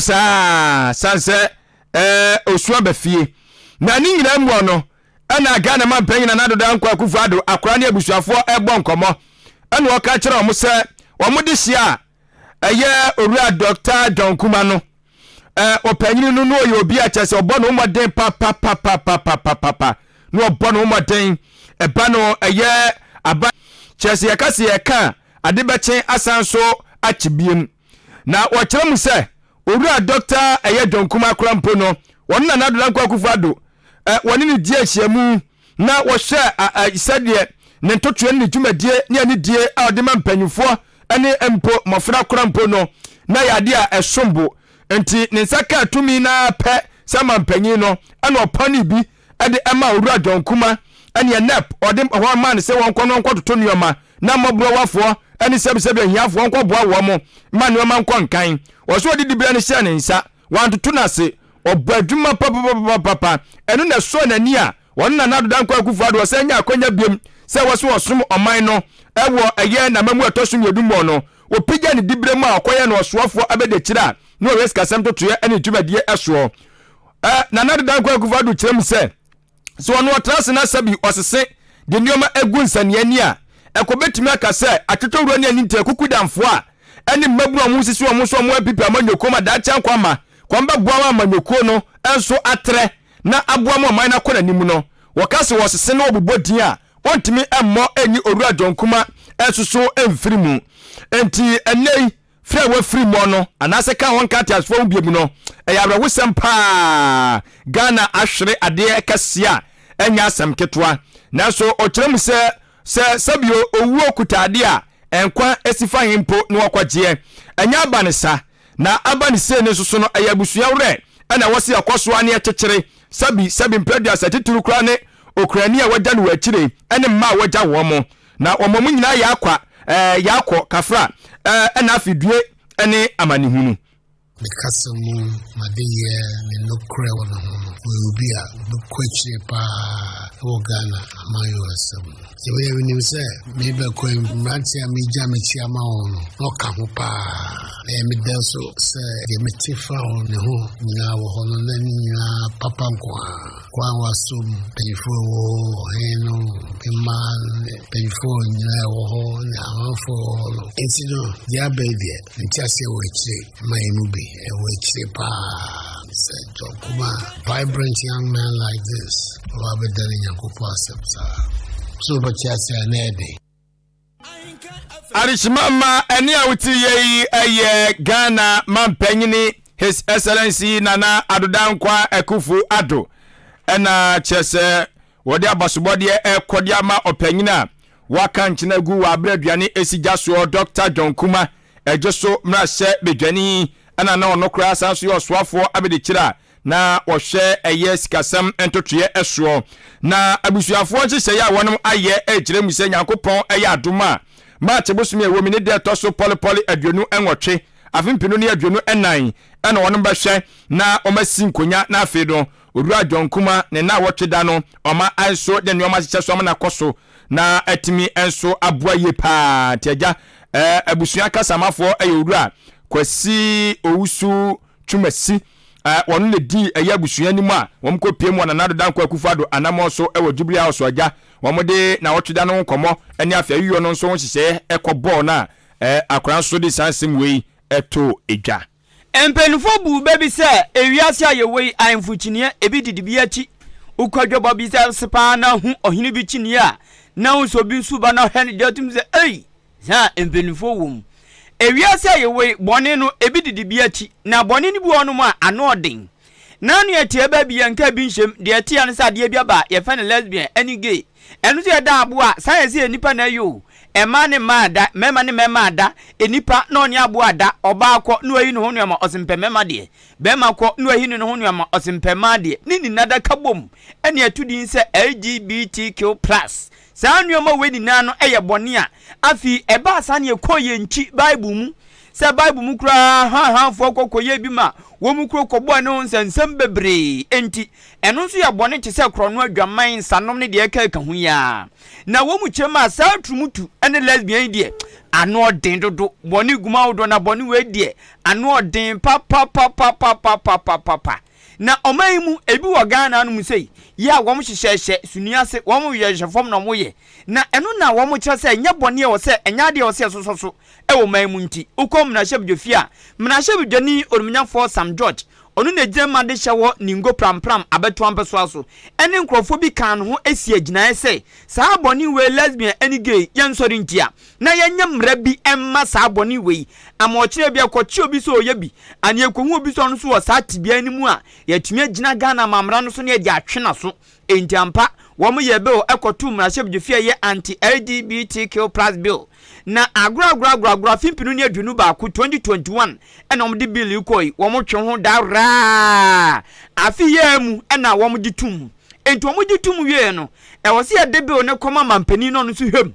so saa san sɛ ɛɛ osu aba fie. Na ne nyinaa mu no, ɛna Ghana mampanyin Nana Addo Dankwa Akufo Addo akora ne abusuafoɔ ɛbɔ nkɔmmɔ, ɛna ɔka kyerɛ wɔn sɛ wɔn de hyia a ɛyɛ Owura Dr. John Kuma no, ɔpanyin no ɔyɛ obi a kyerɛ sɛ ɔbɔ ne ho mmɔden papapapapapapa, na ɔbɔ ne ho mmɔden ɛba no ɛyɛ aba kyerɛ sɛ yɛka sɛ yɛka ade bɛkye asan so akye biem. Na wɔkyerɛ mu sɛ Owura Dr. ɛyɛ John Kuma akora mpo no, wɔn Nana Addo Dankwa Akufo Addo wɔne ne di ahyiamu na wɔhwɛ sɛdeɛ ne ntotoɛ ne ne dwumadie ne anidie a ɔde ma mpanyinfoɔ ne mpo mmɔfra kora mpo no na yɛ adeɛ a ɛsom bo. Nti ne nsa kaa tumi na pɛ sɛ ma mpanyin no, ɛna ɔpa bi ɛde ɛma Owura John Kuma ɛne NEIP, ɔde hɔ ma ne sɛ wɔn nkɔ no nkɔtoto nneɛma na mmɔborɔwafoɔ ɛne sɛbisɛbi ahiafoɔ nkɔboa wɔn mo ma nneɛma nkɔ nkan. Wɔso ɔde dibea no hyɛ ne nsa, wantoto n'ase, ɔbɔ adwuma papapapapa. Ɛno na ɛsɔ n'ani a wɔn Nana Addo Dankwa Akufo Addo ɔsɛn nya akɔnya biem sɛ wɔso ɔsom ɔman no ɛwɔ ɛyɛ namamu ɛtɔ so 2 mu no, wɔpagya ne dibere mu a ɔkɔyɛ no ɔsoafoɔ abɛdakyire a na ɔyɛ sikasɛm totoeɛ ne dwumadie ɛsoɔ. Nana Addo Dankwa Akufo Addo kyerɛ mu sɛ ɔno ɔtena ase na sɛbi ɔsese de nneɛma egu nsaniani a ɛkɔ bɛtumi aka sɛ atwitwawura ne ani nti akuku damfoɔ a ɛne mmabunu a wɔn sisi wɔn so wɔn NPP amanyɔkuo ma daakye nkɔ ama kɔn bɛboa wɔn amanyɔkuo no nso atrɛ na aboa mu ɔman no akɔ n'anim no, wɔka sɛ wɔsese na wɔbobɔ din a wɔntumi mmɔ ɛnyi Owura John Kuma nso so mfiri mu. Nti ɛnɛ yi firi a wafiri mu no anaasɛ ka wɔn nka ateasefoɔ ho biemu no, ɛyɛ awerɛhosɛm paa. Ghana ahwere adeɛ kɛseɛ a ɛnyɛ asɛm ketewa. Nanso ɔkyerɛ mu sɛ sɛbio owuo kuta adeɛ a nkwa esi fa he mpo na wɔkɔgyeɛ ɛnyɛ aba ne sa na aba ne sei ne nso so no, ɛyɛ abusua werɛ ɛna ɛwɔ sɛ yɛkɔ so ne ɛkyekyere sɛbi sɛbi mprɛduasa titiri koraa ne okurani a wagya no wɔ akyire ɛne mma a wagya wɔn mo na wɔn mu nyinaa yɛ akwa yɛ akɔ kafra ɛna afei due ɛne amanehunu. Me kasa mu madeyɛ ne nokorɛ wɔ ne ho no, ɔyɛ obi a bɛkɔ akyire paa wɔ Ghana amanyɔsɛm mu. Sɛ wɔyɛ menim sɛ mebɛkɔ mmeranteɛ a megya m'akyi ama wɔn no na ɔka ho paa. Ɛyɛ meda so sɛ deɛ mete fa wɔ ne ho nyinaa wɔ hɔ no na ne nyinaa papa nko a kwan wasom mpanyinfoɔ wɔ ɔhen no, mmaa mpanyinfoɔ nyinaa wɔ hɔ ne amanfoɔ wɔ hɔ no. Nti no deɛ aba yi deɛ, nte aseɛ wɔ akyire ma yɛn mu bi ɛwɔ akyire paa sɛ John Kuma, vibrant young man like this, ɔba abɛda ne Nyankopɔn asɛm saa so wobɛte ase a na ɛde Adehyema ma ɛne a wote yɛ yi ɛyɛ Ghana mampanyini, His Excellency Nana Addo Dankwa Akufo Addo, ɛna kyerɛ sɛ wɔde abasobɔdeɛ ɛkɔde ama ɔpanyini a waka nkyena gu wɔ aberɛ aduane esi gya soɔ, Dr. John Kuma, ɛgye so mmarahyɛ badwani, ɛna na ɔno koraa san so yɛ ɔsoafoɔ abɛdekyerɛ a na wɔhwɛ ɛyɛ sikasɛm ntotoeɛ ɛsoɔ. Na abusuafoɔ nhyehyɛeɛ a wɔnom ayɛ ɛkyerɛ mu sɛ Nyankopɔn ɛyɛ adom a, March bosome a ɛwɔ mu ne deɛ ɛtɔ so pɔlepɔle 28, afe 2024, ɛna wɔnom bɛhwɛ na wɔasi nkonya. Na afei no Owura John Kuma ne na wɔtwe da no ɔma nso de nneɛma hyehyɛ so ama no akɔ so na atumi nso aboa yie paa. Nti agya abusua kasamafoɔ ɛyɛ Owura Kwasi Owusu Twumasi, wɔn na di ɛyɛ abusua anim a wɔn kɔ pie mu wɔ Nana Addo Dankwa Akufo Addo anammɔn so ɛwɔ Jubilee House. Agya wɔn de na wɔtwe da no nkɔmmɔ ɛne afei ayiyɔ no nso ho nhyehyɛeɛ ɛkɔ bɔɔl no a akwaraa nso de saa nsɛm wei ɛto edwa. Mpanimfoɔ bu bɛ bi sɛ ewiase a yɛwɔ yi, ahemfo kyiniiɛ ebi didi bi akyi. Wokɔ dwabɔ bi sɛ ase paa na hu ɔhene bi kyiniiɛ a, na wo sɛ obi nso ba na ɔhwɛ no deɛ ɔtum sɛ ei, saa mpanimfoɔ wɔ mu. Ewiase a yɛwɔ yi, bɔne no ebi didi bi akyi, na bɔne no bi wɔ hɔnom a ano ɔden. Na ano ɛteɛ ba bi yɛnka bi nhyɛm. Deɛ ɛteɛ no sɛ adeɛ bi aba a yɛfɛ no lesbian ɛne gay. Ɛno nso yɛda aboa a saa yɛ sɛ yɛ nipa na ɛyɛ o. Mmaa ne mmaa ada, mmarima ne mmarima ada, nipa na ɔne aboa ada. Ɔbaa kɔ na wayi ne ho nneɛma, ɔse mpɛ mmarima deɛ. Barima kɔ na wayi ne ho nneɛma, ɔse mpɛ mmaa deɛ. Ne nyinaa da ka bom ɛne ɛto din sɛ LGBTQ+. Saa nneɛma wei nyinaa no ɛyɛ bɔne a afei ɛbaa saa ne ɛkɔɔ yɛn nkyi Bible mu. Sɛ Bible mu koraa hwanhwanfoɔ kɔ kɔyɛ bi ma wɔn kuro kɔbɔɔ ne ho nsɛnsɛm bebree nti, ɛno nso yɛ bɔne te sɛ korɔno, adwaman, nsanom ne deɛ ɛkeka ho yi ara. Na wɔn mu kyerɛ mu a saa turumutu ne lesbian yi deɛ ano ɔden dodo, bɔne gu mu ahodoɔ na bɔne wei deɛ ano ɔden papapapapapapapa. Na ɔman yi mu, ebi wɔ Ghana anom sei, yɛ a wɔn hyehyɛhyɛ suni ase, wɔn hyehyɛhyɛ fam na wɔyɛ. Na ɛno na wɔn kyerɛ sɛ ɛnyɛ bɔne a ɛwɔ sɛ, ɛnyɛ adeɛ a ɛwɔ sɛ yɛsosɔ so wɔ ɔman mu nti. Wokɔ mmarahyɛbadwafie a, mmarahyɛbadwani onimnyafoɔ Sam George, ɔno na ɛgyina mu adehyɛ wɔ Ningo Prampram abɛtoa mpɛsoa so, ɛne nkorɔfoɔ bi kaa ne ho si agyinaeɛ sɛ saa bɔne wei lesbian ne gay yɛnsɔre ntia na yɛnyɛ mmara bi mma saa bɔne wei ama ɔkyena bi ɛkɔkye obi sɛ ɔyɛ bi anaa yɛkɔhu obi sɛ ɔno nso wɔ saa tebea no mu a yɛatumi agyina Ghana amammara no so na yɛde atwe n'aso. Enti ampa, wɔyɛɛ bill kɔtoo mmarahyɛbadwafie a ɛyɛ Anti-LGBTQ plus Bill. Na agorɔ agorɔ agorɔ agorɔ afe mpenu ne 21, 2021, ɛna wɔde bill yi kɔe. Wɔtwe ho da koraa. Afe yi ara mu na wɔgye tom. Enti wɔgye tom wieɛ no, ɛwɔ sɛ yɛde bill no kɔma mampanin na ɔno nso hwɛ mu.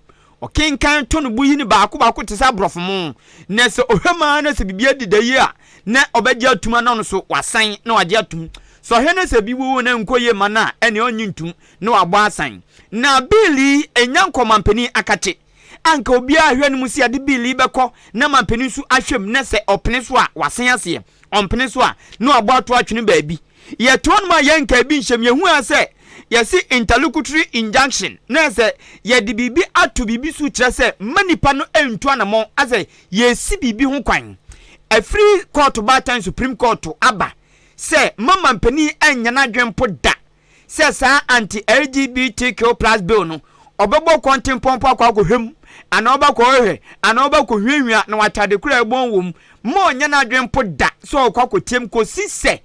Ɔkenkan to no bo yi no baako baako te sɛ aborɔfo mo. Na sɛ ɔhwɛ mu ara na sɛ biribi adi da yie a, na ɔbɛgye atum ana ɔno nso wasan na wagye atum. Sɛ ɔhwɛ na sɛ bi wɔ na ɛnkɔ yie ma no a, ɛnneɛ ɔnnye ntum na wabɔ asan. Na bill yi ɛnya nkɔ mampanin akakye. Anka obiara hwɛ no mu sɛ yɛde bill yi bɛkɔ na mampanin nso ahwɛ mu na sɛ ɔpene so a wasan aseɛ, ɔmpene so a na wabɔ ato atwene baabi. Yɛte hɔnom a yɛnkaa bi nhyɛm, yɛhu ara sɛ yɛse interlocutory injunction, na sɛ yɛde biribi ato biribi so kyerɛ sɛ mma nipa no ntu anamɔn, asɛ yɛresi biribi ho kwan. Ɛfiri kɔɔto baatan Supreme Court aba sɛ mma mampanin nnya n'adwene mpo da sɛ saa anti-LGBTQ plus bill no ɔbɛbɔ kɔntempɔn mpo akɔ akɔhwɛ mu anaa ɔbɛkɔhwehwɛ anaa ɔbɛkɔhwiahwia na wate ade koro a ɛbɔn wɔ mu ma ɔnyɛ n'adwene mpo da sɛ ɔkɔ akɔtiam kɔsi sɛ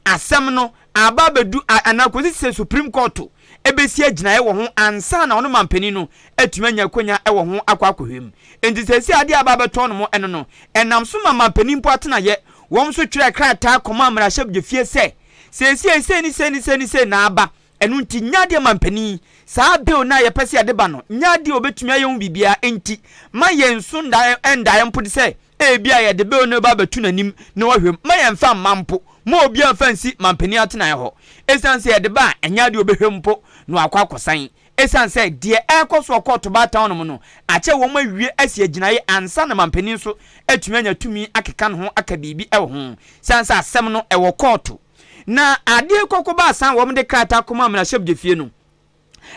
asɛm no aba abɛdu anaa kɔsi sɛ Supreme Court ɛbɛsi agyinaeɛ wɔ ho ansa na ɔno mampanin no atumi anya akwanya wɔ ho akɔ akɔhwɛ mu. Enti seesei adeɛ a aba abɛtɔ no mo ɛno no, ɛnam so ma mampanin mpo atenaeɛ, wɔn nso twerɛɛ krataa kɔmaa mmarahyɛbdwafie sɛ seesei sei ne sei ne sei ne sei na aba, ɛno nti nyɛ adeɛ mampanin, saa bill no a yɛpɛ sɛ yɛde ba no, nyɛ adeɛ a ɔbɛtumi ayɛ ho biribiara, enti ma yɛn nso ndaeɛ mpo de sɛ Ebia yɛde bill no reba abɛto n'anim na wahwɛ mu. Mma yɛmfa mma mpo. Mma obiara mfa nsi mampanin atenaeɛ hɔ. Esiane sɛ yɛde ba a, ɛnyɛ adeɛ a ɔbɛhwɛ mu mpo na wakɔ akɔsan. Esiane sɛ deɛ ɛrekɔ so wɔ kɔɔto baatan no mu no akyɛ wɔn awie asi agyinaeɛ ansa na mampanin nso atumi anya tumi akeka ne ho aka biribi wɔ ho. Esiane sɛ asɛm no wɔ kɔɔto na adeɛ rekɔ kɔba asan wɔde krataa kɔma mmarahyɛbdwafie no,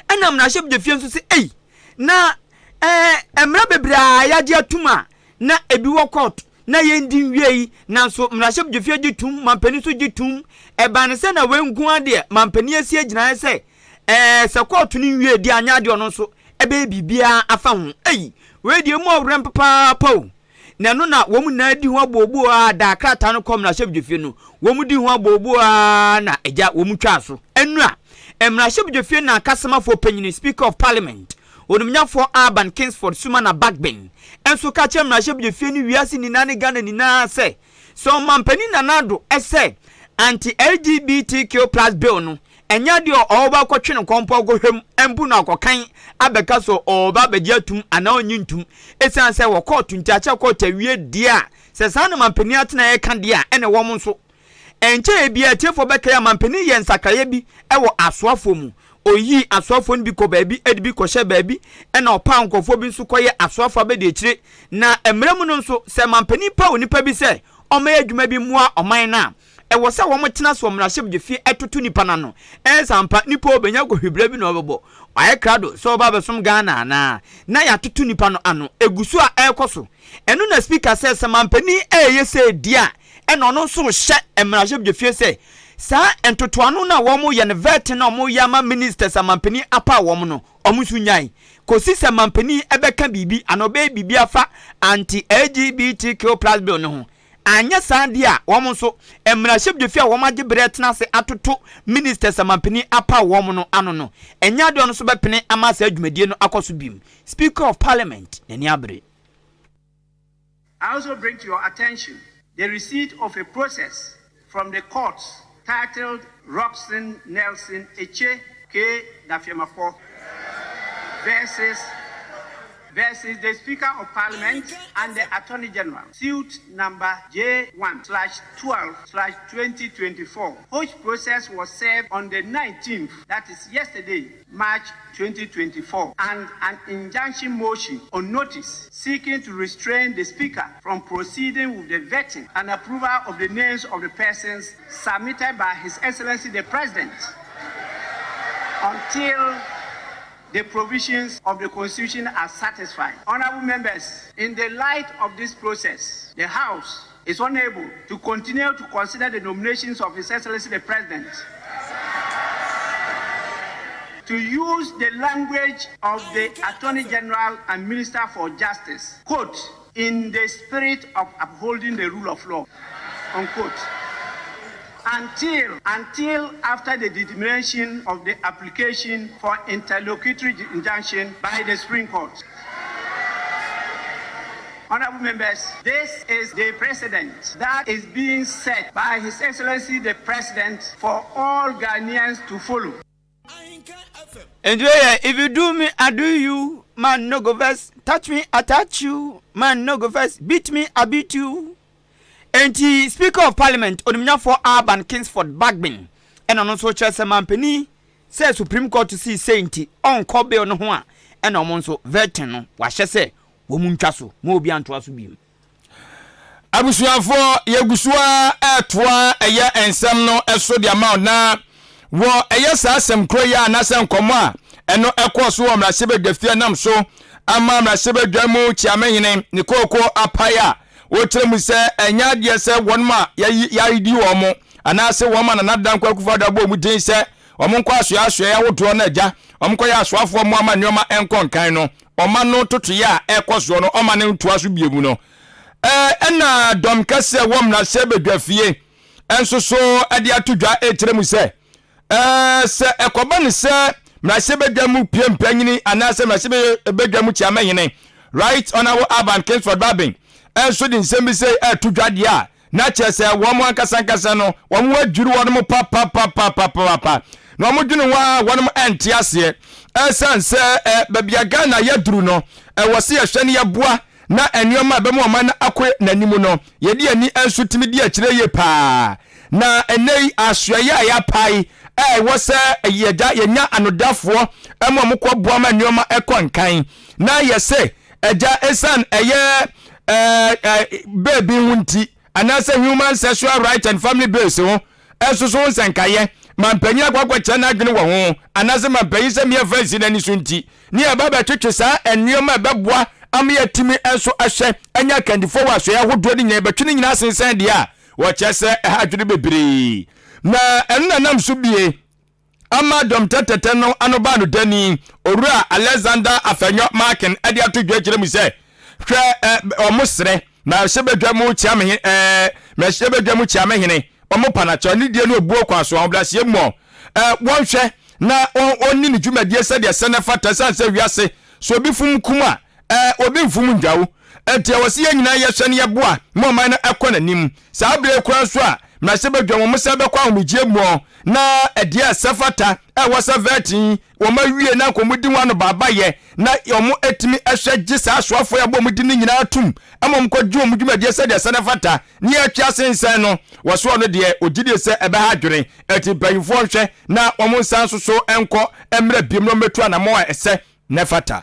Ɛna mmarahyɛbadwafie nso sɛ ei, na ɛɛ mmara bebree a yɛagye atum a na ebi wɔ court na yɛndi nwie yi, nanso mmarahyɛbadwafie gye tum, mampanin nso gye tum. Ɛbaa no sɛ na wei nko ara deɛ mampanin asi agyinaeɛ sɛ ɛɛ sɛ court no nwie deɛ anyɛ adeɛ ɔno nso ɛbɛyɛ biribiara afa ho. Ei, wei deɛ emu ɔwerɛm papaapa o. Na ɛno na wɔn nyinaa di ho abooboo ara daa krataa no kɔɔ mmarahyɛbadwafie no. Wɔn di ho abooboo ara na agya wɔn twaa so. Ɛnora, mmarahyɛbadwafie no akasamafoɔ panyini, Speaker of Parliament, Onimnyafoɔ Alban Kingsford Sumana Bagbin nso ka kyerɛ mmarahyɛbadwafie ne wiase nyinaa ne Ghana nyinaa sɛ, sɛ Ɔmanpanin Nana Addo sɛ anti-LGBTQ plus bill no Ɛnyɛ adeɛ a ɔreba akɔtwe ne kɔn mpo akɔhwɛ mu mpo na akɔkan abɛka sɛ ɔreba abɛgye atum anaa ɔnnye ntum. Ɛsiane sɛ wɔ kɔɔto nti akyɛ kɔɔto awie deɛ a, sɛ saa na mampanin atenaeɛ ka deɛ a, ɛna wɔn nso. Ɛnkyɛeɛ biara atiefoɔ bɛkae a mampanin yɛɛ nsakraeɛ bi wɔ asoafoɔ mu. Ɔyii asoafoɔ no bi kɔ baabi de bi kɔhyɛɛ baabi ɛna ɔpaw nkurɔfoɔ bi nso kɔyɛ asoafoɔ abadiakyire. Na mmara mu no nso, sɛ mampanin paw onipa bi sɛ ɔmmɛyɛ adwuma bi mmoa ɔman no a, Ɛwɔ sɛ wɔtena ase wɔ mmarahyɛbadwafie toto nnipa no ano. Ɛyɛ sɛ ampa nnipa ɔbɛnya akɔhwibra bi na ɔbɛbɔ. Wayɛ krado sɛ ɔba abɛsom Ghana anaa? Na yɛatoto nnipa no ano. Ɛgu so a ɛrekɔ so. Ɛno na Speaker sɛ sɛ mampanin reyɛ sei deɛ a, ɛna ɔno nso rehyɛ mmarahyɛbadwafie sɛ saa ntotoano no a wɔreyɛ no, vetting no a wɔreyɛ ama ministers a mampanin apaw wɔn no, wɔn nso nnyae. Kɔsi sɛ mampanin bɛka biribi anaa ɔbɛyɛ biribi afa anti-LGBTQ plus bill no ho. Anyɛ saa deɛ a, wɔn nso, mmarahyɛbdwafie a wɔagye berɛ atena ase atoto ministers a mampanin apaw wɔn no ano no, ɛnyɛ adeɛ a ɔno nso bɛpene ama saa dwumadie no akɔ so bio. Speaker of Parliament n'ani abere. I also bring to your attention the receipt of a process from the courts titled Rockson Nelson Eche K. Dafeamekpor versus versus the Speaker of Parliament and the Attorney General, suit number J1 slash 12 slash 2024, which process was served on the 19th, that is yesterday, March 2024, and an injunction motion on notice seeking to restrain the Speaker from proceeding with the vetting and approval of the names of the persons submitted by His Excellency the President until the provisions of the Constitution are satisfied. Honorable members, in the light of this process, the House is unable to continue to consider the nominations of His Excellency the President to use the language of the Attorney General and Minister for Justice, quote, in the spirit of upholding the rule of law, unquote until until after the determination of the application for interlocutory injunction by the Supreme Court. Honorable members, this is the precedent that is being set by His Excellency the President for all Ghanaians to follow. Nti yɛ if you do me I do you man no go vex touch me I touch you man no go vex beat me I beat you. Nti Speaker of Parliament onimnyafoɔ Alban Kingsford Bagbin ɛna ɔno nso kyerɛ sɛ mampanin sɛ Supreme Court sii sei nti ɔnkɔ bill no ho a ɛna ɔmo nso vetting no wahyɛ sɛ wɔn ntwa so ma obi antoa so bio. Abusuafoɔ, yɛgu so ara retoa ɛyɛ nsɛm no so de ama wo na wɔ ɛyɛ saa asɛm koro yi a anaasɛ nkɔmmɔ a ɛno ɛkɔɔ so wɔ mmarahyɛbadwafie ɛnam so ama mmarahyɛbadwa mu kyeamehene ne kooko apae a wɔkyerɛ mu sɛ ɛnyɛ adeɛ sɛ wɔn a yɛadi wɔn mo anaasɛ wɔn a Nana Dankwa Akufo-Addo abɔ wɔn din sɛ wɔn nkɔ asoɛasoɛe ahodoɔ no agya wɔn kɔyɛ asoafoɔ mmoa ma nneɛma nkɔ nkan no ɔma no ntotoeɛ a ɛrekɔ soɔ no ɔma no ntoa so bio mu no ɛna dɔm kɛseɛ wɔ mmarahyɛbadwafie nso so de ato dwa ɛkyerɛ mu sɛ sɛ ɛkɔba ne sɛ mmarahyɛbadwa mu pie mpanyini anaasɛ mmarahyɛbadwa mu kyeamahene Right Honourable Alban Kingsford Bagbin nso de nsɛm bi sɛ ɛto dwa deɛ a na kyerɛ sɛ wɔn ankasa ankasa no wɔn ho adwiri wɔn papapapapapa na wɔn dwene ho a wɔn nte aseɛ ɛsan sɛ ɛ baabi a Ghana yɛduru no ɛwɔ sɛ yɛhwɛ no yɛboa na nneɛma a ɛbɛma ɔman no akɔ n'anim no yɛde ani nso tumi di akyire yie paa na ɛnɛ yi asoɛeɛ a yɛapae a ɛwɔ sɛ yɛgya yɛnya anodafoɔ ma wɔn kɔ boa ma nneɛma ɛkɔ nkan na yɛsɛ Agya, esiane ɛyɛ ɛɛ beebi ho nti, anaasɛ Human Sexual Rights and Family Bills ho nso so ho nsɛnkaeɛ, mampanyin akɔ akɔkyerɛ n'adwene wɔ ho, anaasɛ mampanyin sɛ meɛmfa nsi n'ani so nti, ne yɛba bɛtwetwe saa nneɛma a ɛbɛboa ama yɛatumi nso ahwɛ anya akandifoɔ wɔ asoɛeɛ ahodoɔ no nyinaa, yɛbɛtwe ne nyinaa asensɛn deɛ a, wɔkyerɛ sɛ ɛha adwene bebree. Na ɛno na nam so bie. ama dɔm tɛtɛtɛ no ano baa no dani, Owura Alexander Afenyo Markin de ato dwa kyerɛ mu sɛ, Hwɛ, ɛ, wɔn srɛ, mmarahyɛbadwa mu kyeamehene, ɛ, mmarahyɛbadwa mu kyeamehene, wɔn pa no akyɛw, ne die ne obuo kwan so, ahobrɛaseɛ mu, ɛ, wɔnhwɛ na wɔn, wɔnni ne dwumadie sɛdeɛ ɛsɛ na ɛfata, ɛsiane sɛ wiase, sɛ obi fom kum a, Ɛɛ, obi mfom nnwa wo. Enti ɛwɔ sɛ yɛn nyinaa yɛhwɛ na yɛboa ma ɔman no kɔ n'anim. Saa bere yi koraa nso a mmarahyɛbadwam wɔn san bɛkɔ ahomegyeɛ mu na ɛdeɛ a ɛsɛ fata a ɛwɔ sɛ vɛɛtin wɔn awie na nkɔmmɔdi ho anobaabayɛ na wɔn atumi hwɛ gye saa asoafoɔ yi abɔ wɔn din no nyinaa tom ma wɔn kɔgye wɔn dwumadie sɛdeɛ ɛsɛ na ɛfata ne yɛatwe asensɛn no wɔ soɔ no deɛ ɔgye die sɛ ɛbɛha adwene. Enti mpanyinfoɔ nhwɛ na wɔn nsan nso so nkɔ mmerɛ biom na wɔmmɛtu anammɔn a ɛsɛ na ɛfata.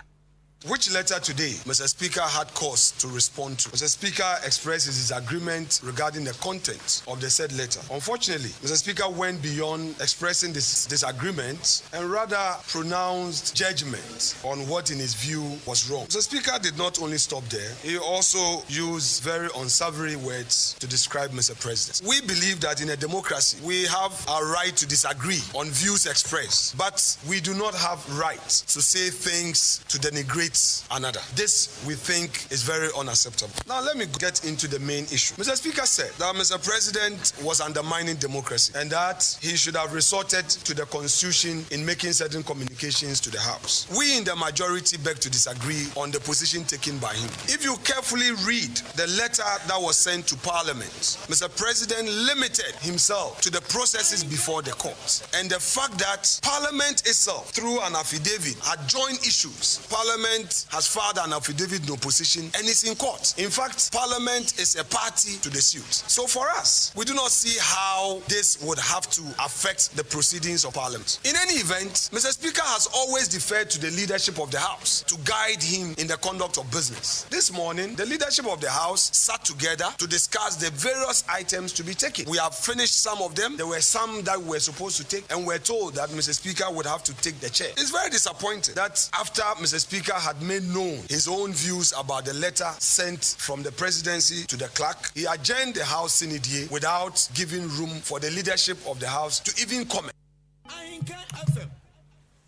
Which letter today Mr. Speaker had cause to respond to? Mr. Speaker expressed his disagreement regarding the content of the said letter. Unfortunately, Mr. Speaker went beyond expressing this disagreement and rather pronounced judgment on what in his view was wrong. Mr. Speaker did not only stop there, he also used very unsavory words to describe Mr. President. We believe that in a democracy, we have a right to disagree on views expressed, but we do not have right to say things to denigrate another. This, we think, is very unacceptable. Now, let me get into the main issue. Mr. Speaker said that Mr. President was undermining democracy and that he should have resorted to the Constitution in making certain communications to the House. We in the majority beg to disagree on the position taken by him. If you carefully read the letter that was sent to Parliament, Mr. President limited himself to the processes before the court and the fact that Parliament itself, through an affidavit, had joined issues. Parliament Parliament has filed an affidavit in opposition and is in court. In fact, Parliament is a party to the suit. So for us, we do not see how this would have to affect the proceedings of Parliament. In any event, Mr. Speaker has always deferred to the leadership of the House to guide him in the conduct of business. This morning, the leadership of the House sat together to discuss the various items to be taken. We have finished some of them. There were some that we were supposed to take, and we're told that Mr. Speaker would have to take the chair. It's very disappointing that after Mr. Speaker had made known his own views about the letter sent from the presidency to the clerk, he adjourned the House sine die without giving room for the leadership of the House to even comment.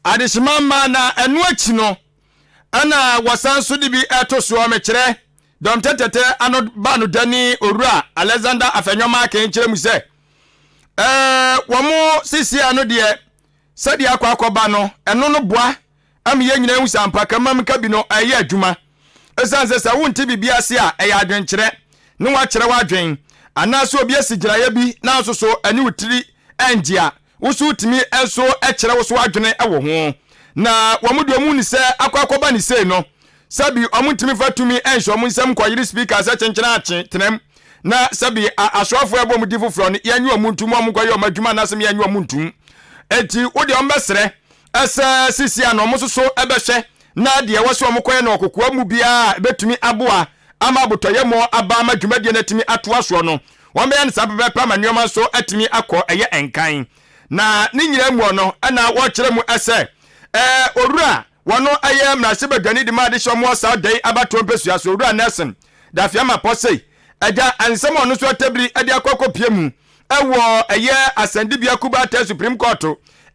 Adehyema mma na ɛno akyi no ɛna wɔsan nso de bi ɛto soɔ mekyerɛ dɔm tɛtɛtɛ ano ba no dani owura Alexander Afenyo Markin kyerɛ mu sɛ ɛɛ wɔn sisi ano deɛ sɛdeɛ akɔ akɔba no ɛno no boa ama yɛn nyinaa hu sɛ ampa kamam ka bi no ɛyɛ adwuma ɛsiane sɛ sɛ wonte biribi ase a ɛyɛ adwenkyerɛ ne wakyerɛ w'adwen anaasɛ obi asi gyinaeɛ bi na nso so ɛne wo tiri ɛngye a woso wotumi nso kyerɛ wo so adwene wɔ ho na wɔn deɛ wɔn ni sɛ akɔ akɔba ne sei no sɛbi wɔn ntumi fa tumi nhyɛ wɔn nsam nkɔyere speaker sɛ kyenkyene akye tenam na sɛbi asoafoɔ ɛbɔ wɔn di foforɔ no yɛnyi wɔn ntum wɔn nkɔyɛ wɔn adwuma anaasɛ yɛnyi wɔn ntum eti wo deɛ wɔn bɛsrɛ ɛsɛ sisi a na wɔn nso so ɛbɛhwɛ na deɛ ɛwɔ so wɔn kɔyɛ no ɔkokoa mu biara ebɛtumi aboa ama abotɔyɛ aba ama dwumadie no atumi atoa soɔ no wɔn bɛyɛ no saa pɛpɛɛpɛ ama nneɛma nso atumi akɔ ɛyɛ nkan na ne nyinaa mu no ɛna wɔkyerɛ mu ɛsɛ ɛɛ owura wɔn ɛyɛ mmarahyɛbadwani de ma ade hyɛ wɔn saa da yi abatoɔ mpɛsua so owura Nelson Dafeamekpor sɛ ɛgya nsɛm a ɔno nso atabiri ɛde akɔ akɔpie mu ɛwɔ ɛyɛ asɛndibea kubata Supreme Court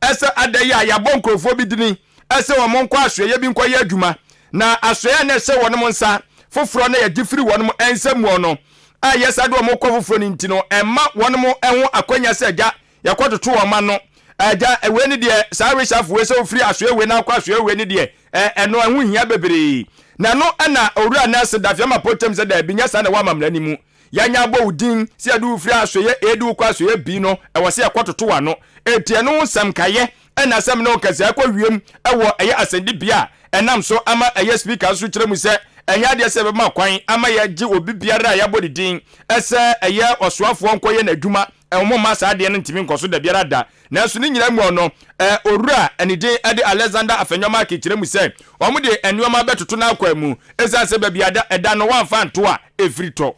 ɛsɛ ada yi a yɛabɔ nkurɔfoɔ bi dini ɛsɛ wɔn nkɔ asoɛyɛ bi nkɔyɛ adwuma na asoɛyɛ na ɛhyɛ wɔn nsa foforɔ na yɛgye firi wɔn nsam wɔ no a yɛsa de wɔn kɔ foforɔ no nti no ɛma wɔn ho akɔnya sɛ agya yɛkɔtoto wɔn ma no agya wei ni deɛ saa reshuffle wei sɛ ofiri asoɛ wei na akɔ asoɛ wei ni deɛ ɛno ɛho hia bebree na no ɛna owura Nelson Dafeamekpor kyɛm sɛ daabi nyɛ saa na ɛwɔ amammerɛ no mu yɛanya abɔ wo din sɛ yɛde wo firi asoɛ A de wo kɔ asoɛ B no ɛwɔ sɛ yɛkɔtoto w'ano eti ɛno ho nsɛm kayɛ ɛna asɛm no nkɛseɛ ɛkɔ wiem ɛwɔ ɛyɛ asɛndibea a ɛnam so ama ɛyɛ speaker nso kyerɛ mu sɛ ɛnyɛ adeɛ sɛ ɛbɛma kwan ama yɛgye obi biara a yɛabɔ ne din ɛsɛ ɛyɛ ɔsoafoɔ nkɔyɛ n'adwuma ɛwɔn ma saa adeɛ no ntumi nkɔ so da biara da nanso ne nyinaa mu no ɛɛ owura ɛne din ɛde Alexander Afenyo Markin kyerɛ mu sɛ wɔn de nneɛma bɛtoto n'akwan mu ɛsiane sɛ baabi ɛda no wɔamfa nto a ɛfiri tɔ.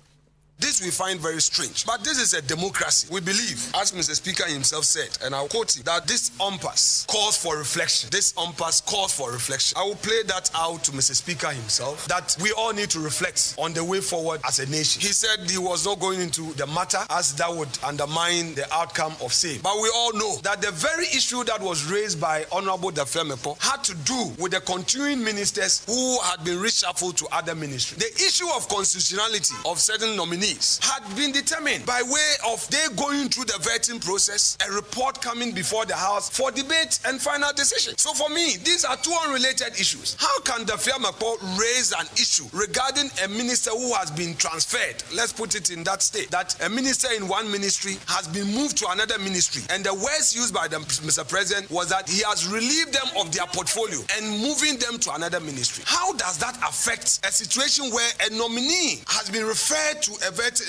This we find very strange. But this is a democracy. We believe, as Mr. Speaker himself said, and I'll quote him, that this impasse calls for reflection. This impasse calls for reflection. I will play that out to Mr. Speaker himself, that we all need to reflect on the way forward as a nation. He said he was not going into the matter as that would undermine the outcome of same. But we all know that the very issue that was raised by Honorable Dafeamekpor had to do with the continuing ministers who had been reshuffled to other ministries. The issue of constitutionality of certain nominees had been determined by way of they going through the vetting process, a report coming before the House for debate and final decision. So for me, these are two unrelated issues. How can the Dafeamekpor raise an issue regarding a minister who has been transferred? Let's put it in that state that a minister in one ministry has been moved to another ministry, and the words used by the Mr. President was that he has relieved them of their portfolio and moving them to another ministry. How does that affect a situation where a nominee has been referred to a vet,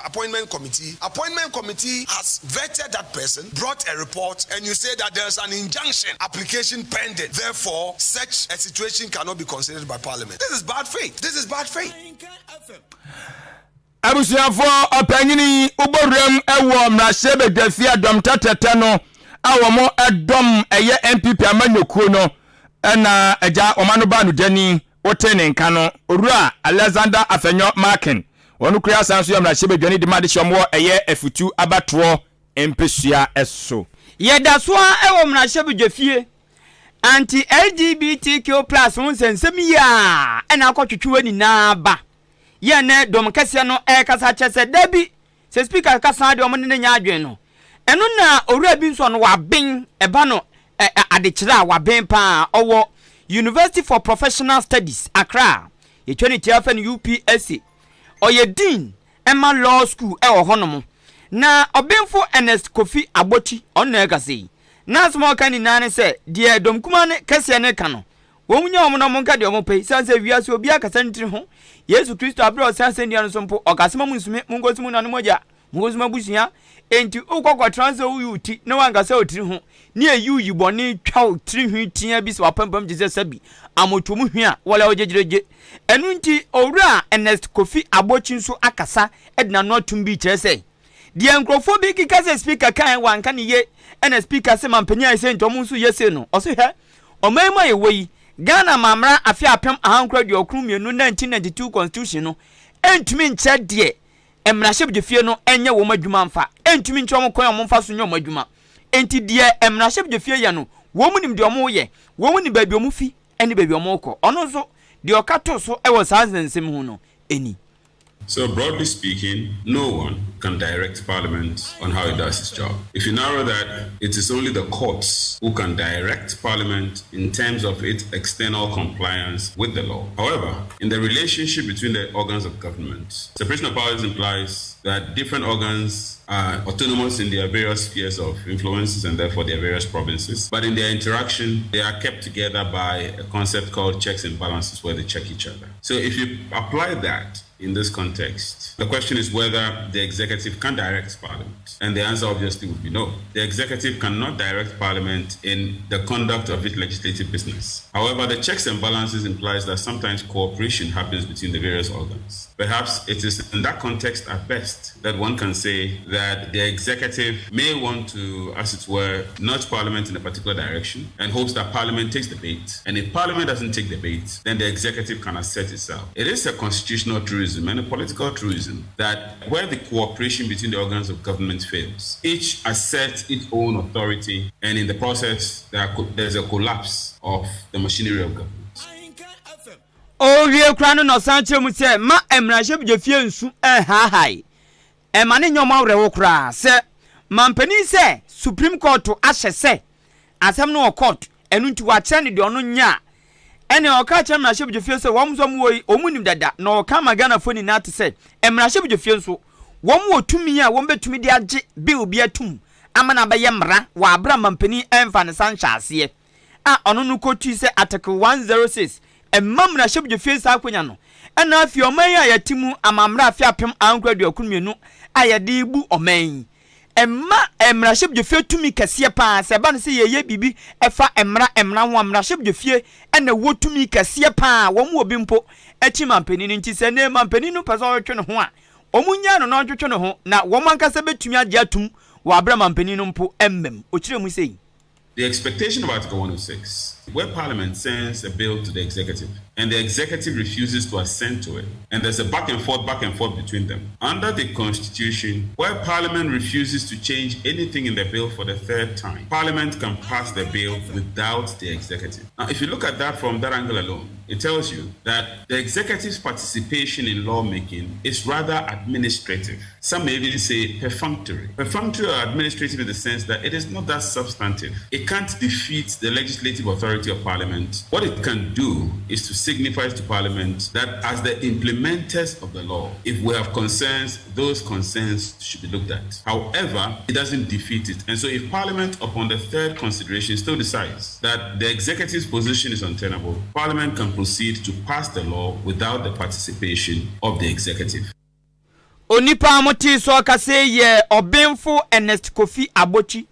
appointment committee? Appointment committee has vetted that person, brought a report, and you say that there's an injunction application pending. Therefore, such a situation cannot be considered by Parliament. This is bad faith. This is bad faith. Abusuafoɔ ɔpanyini wobɔwuram ɛwɔ mmarahyɛbadwafie adɔm tɛtɛtɛ no a wɔn ɛdɔm ɛyɛ NPP amanyɔkuo no ɛna agya wɔn ano ba no dani wote ne nka no owura Alexander Afenyo Markin wɔn kura asan so yɛ mmarahyɛbadwani de ma de hyɛ wɔn wɔ ɛyɛ afutu abatoɔ mpesua ɛso. Yɛda so a ɛwɔ mmarahyɛbadwafie anti LGBTQ+ ho nsɛnsɛm yi a ɛna akɔtwetwe wɔ nyinaa ba yɛn ne dɔm kɛseɛ no ɛrekasa kyerɛ sɛ dabi sɛ speaker kasa deɛ ɔmo ne ne nya adwene no ɛno na owura bi nso no waben ɛba no ɛ adekyerɛ a waben paa ɔwɔ University for Professional Studies Accra yɛtwa ne tia fɛ no UPSA ɔyɛ dean ɛma law school ɛwɔ hɔnom na ɔbenfo Ernest Kofi Abɔkyi ɔno na ɛkasa yi na asɛm a ɔka nyinaa ne sɛ deɛ dɔm kuma ne kɛseɛ ne ka no. Wɔn nyɛ wɔn na wɔnka deɛ wɔpɛ, esiane sɛ wiase obiara kasa ne tiri ho. Yesu Kristo aberɛ a ɔsɛn asɛnnua no so mpo, ɔkaa sɛ, Mma monsu me, monkɔsu mo nuanom mogya, monkɔsu mo abusua. Enti wokɔ kɔtena sɛ woyi wo ti na woankasa wo tiri ho, ne ɛyi wo yi bɔne twa wo tiri hwi teaa bi sɛ w'apampam te sɛ sabi, amotomu hwi a wɔlɛ wo gyegyeregye. Ɛno nti Owura Ernest Kofi Abotsi nso akasa de n'ano atom bi kyerɛ sɛ, Deɛ nkurɔfoɔ bi keka sɛ speaker kaeɛ wanka no yie ɛna speaker se manpanin ayɛ sei nti ɔmo nso yɛ sei no, ɔse hwɛ ɔman yi mu a yɛwɔ yi, Ghana amammara afe 1992 1992 constitution no ɛntumi nkyerɛ deɛ mmarahyɛbdwafie no nyɛ wɔn adwuma mfa, ɛntumi nkyerɛ wɔn kwan a wɔmfa so nyɛ wɔn adwuma. Enti deɛ mmarahyɛbdwafie yɛ no, wɔn nim deɛ wɔyɛ, wɔn nim baabi wɔn fi ne baabi wɔn rekɔ. Ɔno nso deɛ ɔka too so wɔ saa nsɛnsɛm ho no ni. So broadly speaking, no one can direct Parliament on how it does its job. If you narrow that, it is only the courts who can direct Parliament in terms of its external compliance with the law. However, in the relationship between the organs of government, separation of powers implies that different organs are autonomous in their various spheres of influences and therefore their various provinces. But in their interaction, they are kept together by a concept called checks and balances where they check each other. So if you apply that in this context, the question is whether the executive can direct parliament. And the answer obviously would be no. The executive cannot direct parliament in the conduct of its legislative business. However, the checks and balances implies that sometimes cooperation happens between the various organs. Perhaps it is in that context at best that one can say that the executive may want to, as it were, nudge parliament in a particular direction and hopes that parliament takes the bait. And if parliament doesn't take the bait, then the executive can assert itself. It is a constitutional truism and a political truism that where the cooperation between the organs of government fails, each asserts its own authority, and in the process, there there's a collapse of the machinery of government. Ɔrewie koraa no na ɔsan kyerɛ mu sɛ mma mmarahyɛbadwafie nsu nhaahae. Ɛmma no nyɛ wɔn awerɛhow koraa sɛ manpanin sɛ Supreme Court ahyɛ sɛ asɛm no wɔ court, ɛno nti wɔakyerɛ no deɛ ɔno nyɛ a, ɛnneɛ ɔka kyerɛ mmarahyɛbadwafie sɛ wɔn nso wɔn wɔ yi, wɔn nim dada, na ɔka ma Ghanafoɔ nyinaa te sɛ mmarahyɛbadwafie nso wɔn wɔ tumi a wɔn bɛtumi de agye bill bi atum ama no abɛyɛ mmara wɔ abere a manpanin ɛmfa ne nsa nhyɛ aseɛ. a ɔno no kotui sɛ Article 106 mma mmarahyɛbdwafie saa akwanya no, ɛna afei ɔman yi a yɛte mu amammara afe 2092 a yɛde rebu ɔman yi mma mmarahyɛbdwafie tumi kɛseɛ paa sɛ ɛba no sɛ yɛyɛ biribi ɛfa mmara mmara ho a mmarahyɛbdwafie ɛna ɛwɔ tumi kɛseɛ paa wɔn wɔ bi mpo akyi mampanin no nti sɛ ne mampanin no pɛ sɛ ɔretwe ne ho a wɔn nyaa no na ɔntwetwe ne ho na wɔn ankasa bɛtumi agye atum wɔ abere mampanin no mpo mmam ɔkyerɛ mu sei. The expectation of Article 106, where Parliament sends a bill to the executive and the executive refuses to assent to it, and there's a back and forth, back and forth between them. Under the Constitution, where Parliament refuses to change anything in the bill for the third time, Parliament can pass the bill without the executive. Now, if you look at that from that angle alone, it tells you that the executive's participation in lawmaking is rather administrative. Some may even say perfunctory. Perfunctory or administrative in the sense that it is not that substantive. It can't defeat the legislative authority of Parliament. What it can do is to signify to Parliament that as the implementers of the law, if we have concerns, those concerns should be looked at. However, it doesn't defeat it. And so if Parliament, upon the third consideration, still decides that the executive's position is untenable, Parliament can proceed to pass the law without the participation of the executive. Onipa a motee sɛ ɔkasa yi yɛ Ɔbenfo Ernest Kofi Abotsi.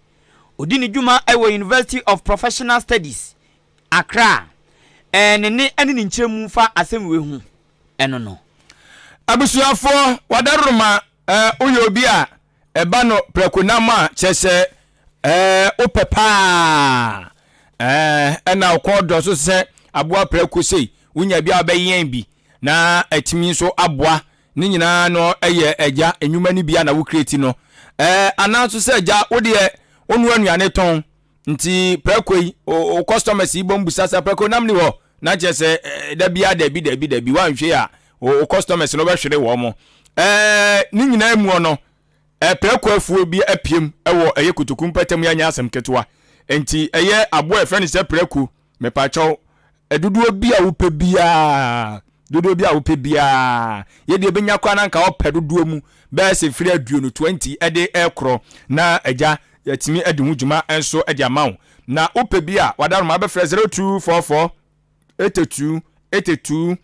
Odi ne dwuma wɔ University of Professional Studies, Accra. Ne nne ne ne nkyerɛmu fa asɛm wei ho no no. Abusuafoɔ, wadaroma eh, woyɛ obi a ɛba no prɛko nam a kyerɛ sɛ eh, wopɛ paa eh, ɛna wokɔn dɔ so sɛ aboa prɛko sei wonya bi a wobɛyɛn bi na atumi nso aboa ne nyinaa no yɛ agya nnwuma no bi a na wo create no eh, anaa nso sɛ agya wodeɛ wonoa nnuane tɔn nti prɛko yi o customers yi bɔ mbusa sɛ prɛko nam ni hɔ na kyerɛ sɛ eh, da biara dabi dabi dabi woanhwɛ a o customers no bɛhwere wɔn mo eh, ne nyinaa mu no eh, prɛko afuo bi apiem wɔ ɛyɛ kotoku mpɛtam yɛ anyɛ asɛm ketewa nti ɛyɛ aboa ɛfrɛ no sɛ prɛko Mepakyɛw, dodoɔ bi a wopɛ biara, dodoɔ bi a wopɛ biara, yɛ deɛ ɛbɛnya koraa na nka ɔpɛ dodoɔ mu bɛyɛ sɛ firi aduonu, 20, de rekorɔ, na agya yɛatumi adi ho dwuma nso de ama wo. Na wopɛ bi a, wadaroma abɛfrɛ 0244. 82 82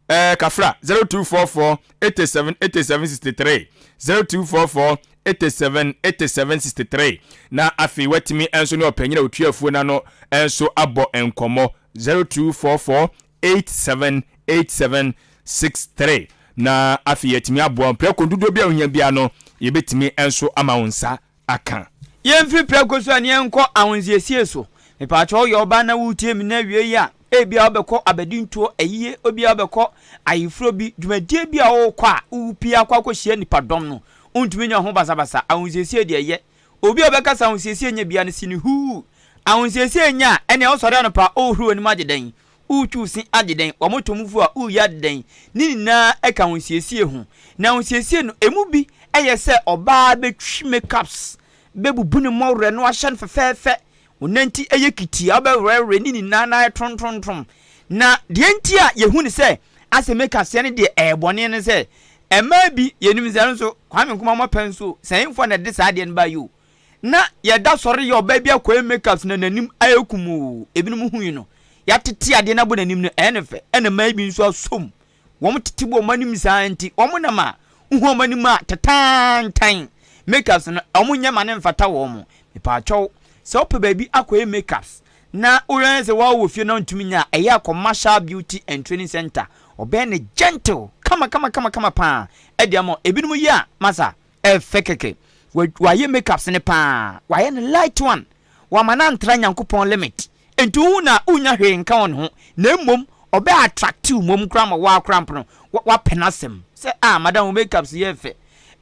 ɛɛ kafra 0244 87 87 63 0244 87 87 63 na afei watumi nso ne ɔpanyin a otua afuo n'ano nso abɔ nkɔmmɔ 0244 87 87 63 na afei yɛatumi aboa mprako dodoɔ bi a ohia biara no yɛbɛtumi nso ama wo nsa aka. Yɛmfiri prɛko so a ne yɛnkɔ ahonsiesie so. Mepaakyɛw woyɛ ɔbaa na woretie me nnɛ awiei yi a, ebia wobɛkɔ abadintoɔ, ayie, ebia wobɛkɔ ayeforɔ bi, dwumadie bi a worekɔ a worepie akɔ akɔhyia nnipadɔm no, wontumi nyɛ ho basabasa. Ahonsiesie deɛ ɛyɛ. Obi a ɔbɛka sɛ ahonsiesie nyɛ biara no, si no huu. Ahonsiesie nyɛ a, ɛnneɛ wosɔre anɔpa a, worehoro w'anim agye dɛn? Woretwi wo se agye dɛn? Wɔto mo fu a, woreyɛ ade dɛn? Ne nyinaa ka ahosiesie ho. Na ahosiesie no, emu bi yɛ sɛ ɔbaa bɛtwi makeups, bɛbubu ne mmɔwerɛ na wahyɛ no fɛfɛɛfɛ, wo nanti yɛ kitia, wobɛwerɛwerɛ ne nyinaa na ayɛ trontrontrom. Na deɛ nti a yɛhu no sɛ asɛ makeups yɛ no deɛ ɛyɛ bɔne ne sɛ, mmaa bi, yɛnim sɛ ɛno nso Kwame Nkrumah mmɔpɛ nso, sɛnfoɔ na ɛde saa adeɛ no baeɛ o. Na yɛda sɔre yɛ ɔbaa bi akɔyɛ makeups na n'anim ayɛ kumoo. Ebinom hui no, yɛatete adeɛ no abɔ n'anim no, ɛyɛ no fɛ. Ɛna mmaa bi nso asom. Wɔn tete bɔ wɔn anim saa nti, wɔn nam a, wohu wɔn anim a tataantan. Makeups no, wɔn nyɛ ma no mfata wɔn. Mepaakyɛw, sɛ wopɛ baabi akɔyɛ makeups na woyɛ sɛ woa wɔ fie na wontumi nyɛ a, ɛyɛ a kɔ Marshall Beauty and Training Center. Ɔbɛyɛ no gentle, kama kama kama kama paa de ama wo. Ebinom yɛ a, masa, Ɛfɛ kɛkɛ. Wayɛ makeups no paa. Wayɛ no light one. Wama no antra Nyankopɔn limit. Nti wohu no a wonnya hwee nka wɔ ne ho. Na mmom ɔbɛ attract wo mmom koraa ma woa koraa mpo no woapɛ n'asɛm. Sɛ ah madam wo makeups yɛ fɛ.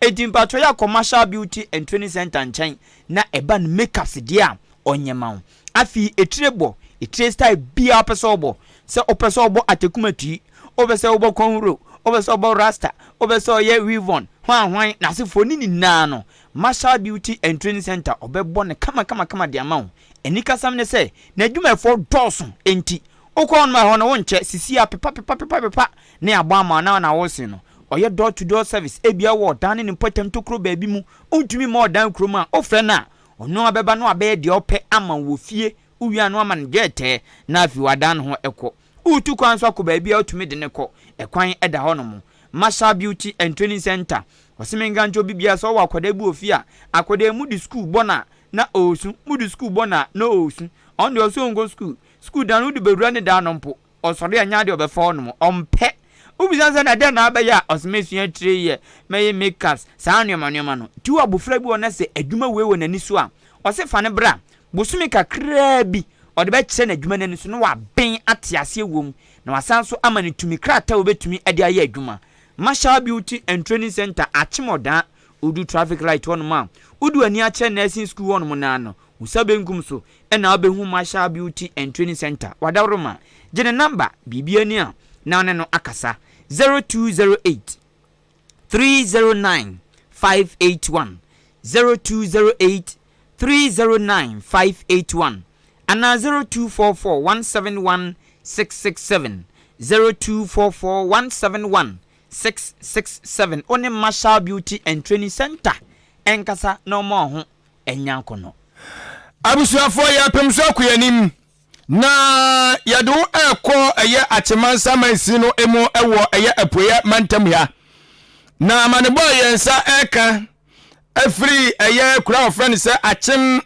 Nti mpakyɛw yɛ akɔ Marshall Beauty and Training Center nkyɛn na ɛba no makeups deɛ a ɔnyɛ ma wo. Afei etire bɔ, etire style biara wopɛ sɛ wobɔ. Sɛ wopɛ sɛ wobɔ atekumati, wopɛ sɛ wobɔ kɔnhuro, wopɛ sɛ wobɔ rasta, wopɛ sɛ ɔyɛ weave-on, hwan hwan, n'asefoɔ ne nyinaa no, Marshall Beauty and Training Centre ɔbɛbɔ no kama kama kama de ama wo. Anikasɛm ne sɛ, n'adwumayɛfoɔ dɔɔso enti, wokɔ hɔnom a ɛhɔ no wonkyɛ, sisi a pepa pepa pepa pepa ne abɔ ama wo na na wose no. Ɔyɛ door to door service, ebia wowɔ ɔdan ne ne mpɔtam tokuro baabi mu, wontumi mma ɔdan kurom a, wofrɛ no a, Ɔno ara bɛba na wabɛyɛ deɛ ɔpɛ ama wo wɔ fie, wowie a na wama no dwɛɛtɛɛ na afei wadan ne ho kɔ. Woretu kwan nso akɔ baabi a wotumi de no kɔ, ɛkwan da hɔnom. Marshall Beauty and Training Centre, Ɔse menka nkyerɛ obi biara sɛ ɔwɔ akwadaa bi wɔ fie a, akwadaa yi mode sukuu bɔ no a na ɔresu, mode sukuu bɔ no a na ɔresu. Ɔno deɛ ɔse ɔnkɔ sukuu, sukuu dan no wode bɛwura ne dan no mpo, Ɔsɔre a, nyɛ adeɛ a ɔbɛfa hɔ nom. Ɔmpɛ. Wobisa no sɛ, na dɛn na abɛyɛ a? Ɔse, mɛsua tire yɛ, mɛyɛ makeups, saa nnoɔma nnoɔma no. Nti wowɔ abɔfra bi wɔ hɔ na sɛ adwuma wei wɔ n'ani so a, ɔse fa no bra. Bosome kakraa bi, ɔde bɛkyerɛ no adwuma no ani so na waben ate aseɛ wɔ mu, na wasan nso ama no tumi krataa a ɔbɛtumi de ayɛ adwuma. Marshall Beauty and Training Centre, Akyem Ɔdaa, wodu traffic light hɔ nom a, wode w'ani akyerɛ nursing school hɔ nom no ara no, wo nsa benkum so na wobɛhu Marshall Beauty and Training Centre, Wadaworoma. Gye ne namba, biribi ani a, na wo ne no akasa, 0208 309 581, 0208 309 581, anaa 0244 171 667, 0244 171 667. Wo ne Marshall Beauty and Training Centre nkasa na ɔma wo ho anya akɔnnɔ. Abusuafoɔ yɛrepem so akɔ yɛn anim na yɛde wo ɛrekɔ ɛyɛ Akyemansa mansin no mu ɛwɔ ɛyɛ apueɛ mantam ha na amanebɔ a yɛn nsa ɛreka afiri ɛyɛ kura a wɔfrɛ no sɛ Akyem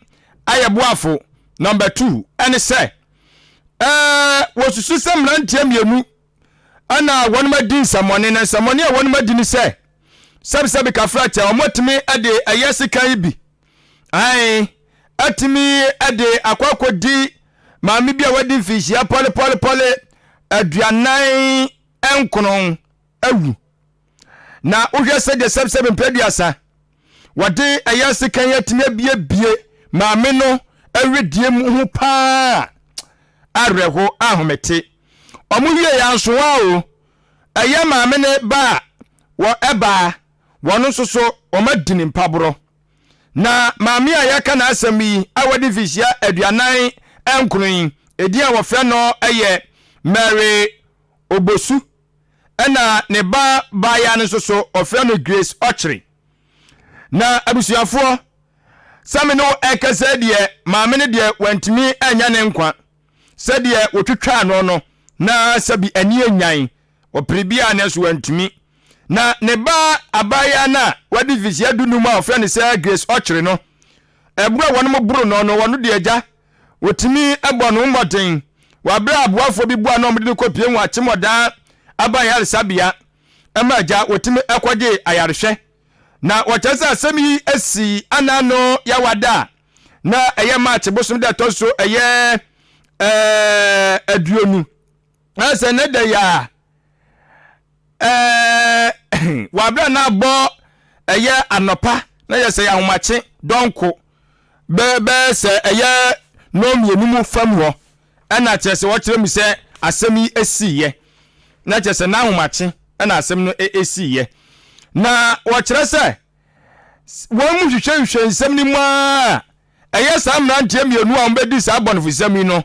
Ayɛboafo nɔmba 2 ɛne sɛ ɛɛ wɔsusu sɛ mmeranteɛ mmienu ɛna wɔn adi nsɛmmɔne na nsɛmmɔne a wɔn adi ne sɛ sɛbisɛbi kafra kyɛ wɔn atumi de ɛyɛ sekan yi bi ae atumi de akɔ akɔdi maame bi a wadi mfinhyia pɔlepɔlepɔle 49 awu na wohwɛ sɛdeɛ sɛbisɛbi mpɛ aduasa wɔde ɛyɛ sekan yi atumi abiebie maame no awedeɛ mu ho paa awerɛho ahomete wɔn wie yɛ ansowa o Ɛyɛ maame ne ba a wɔ ɛbaa wɔn nso so wɔn adi ne mpaborɔ. Na maame a yɛka n'asɛm yi a wadi mfirihyia 49 yi, edin a wɔfrɛ no yɛ Mary Obosu, ɛna ne ba baayaa no nso so wɔfrɛ no Grace Ɔkyere. Na abusuafoɔ, sɛ me ne wo ɛkasa deɛ, maame no deɛ wantumi anya ne nkwa. Sɛdeɛ wɔtwitwaa no no. na sɛbi ani anyan. Ɔpere biara nanso wantumi. Na ne ba abaayewa no a wadi mfirihyia dunum a wɔfrɛ no sɛ Grace Ɔkyere no, ɛberɛ a wɔnom boro no no, wɔno deɛ agya, wɔtumi bɔ no mmɔden wɔ aberɛ a aboafoɔ bi boa no a wɔde no kɔpie wɔ Akyemɔdaa aban ayaresabea ma agya wɔtumi kɔgye ayarehwɛ. Na wɔkyerɛ sɛ asɛm yi sii anano Yawada a na ɛyɛ March bosom da ɛtɔ so ɛyɛ ɛɛ aduonu. Na sɛ ne da yi a ɛɛ wɔ abere a na abɔ ɛyɛ anɔpa na yɛ sɛ yɛ ahomakye dɔnko bɛɛ sɛ ɛyɛ nnɔn mmienu mu fam hɔ ɛna kyerɛ sɛ wɔkyerɛ mu sɛ asɛm yi esiiɛ na kyerɛ sɛ n'ahomakye ɛna asɛm no esiiɛ na wɔkyerɛ sɛ wɔn mu hwehwɛhwehwɛ nsɛm no mu a ɛyɛ saa mmeranteɛ mmienu a wɔbɛdi saa bɔnefosɛm yi no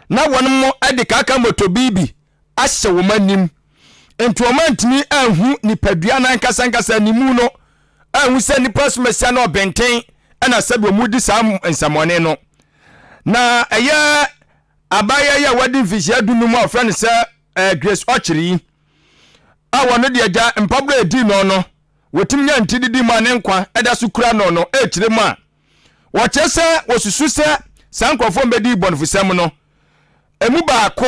na wɔn de kaka motobi bi ahyɛ wɔn anim nti wɔn antumi anhu nipadua no ankasa ankasa ne mu no anhu sɛ nipa somasia no ɔbɛnten ɛna sɛbi wɔn di saa nsɛmɔne no na ɛyɛ abaayewa yi a wadi mfirihyia dunum a wɔfrɛ no sɛ eh, Grace Ɔkyere yi a wɔn deɛ agya mpaboa edi no no wɔtumi nya nti didi mu a ne nkwa ɛda so kura no no ɛrekyerɛ mu a Wɔkyerɛ sɛ wɔsusu sɛ saa nkurɔfoɔ mbɛdi bɔnefosɛm no emu baako,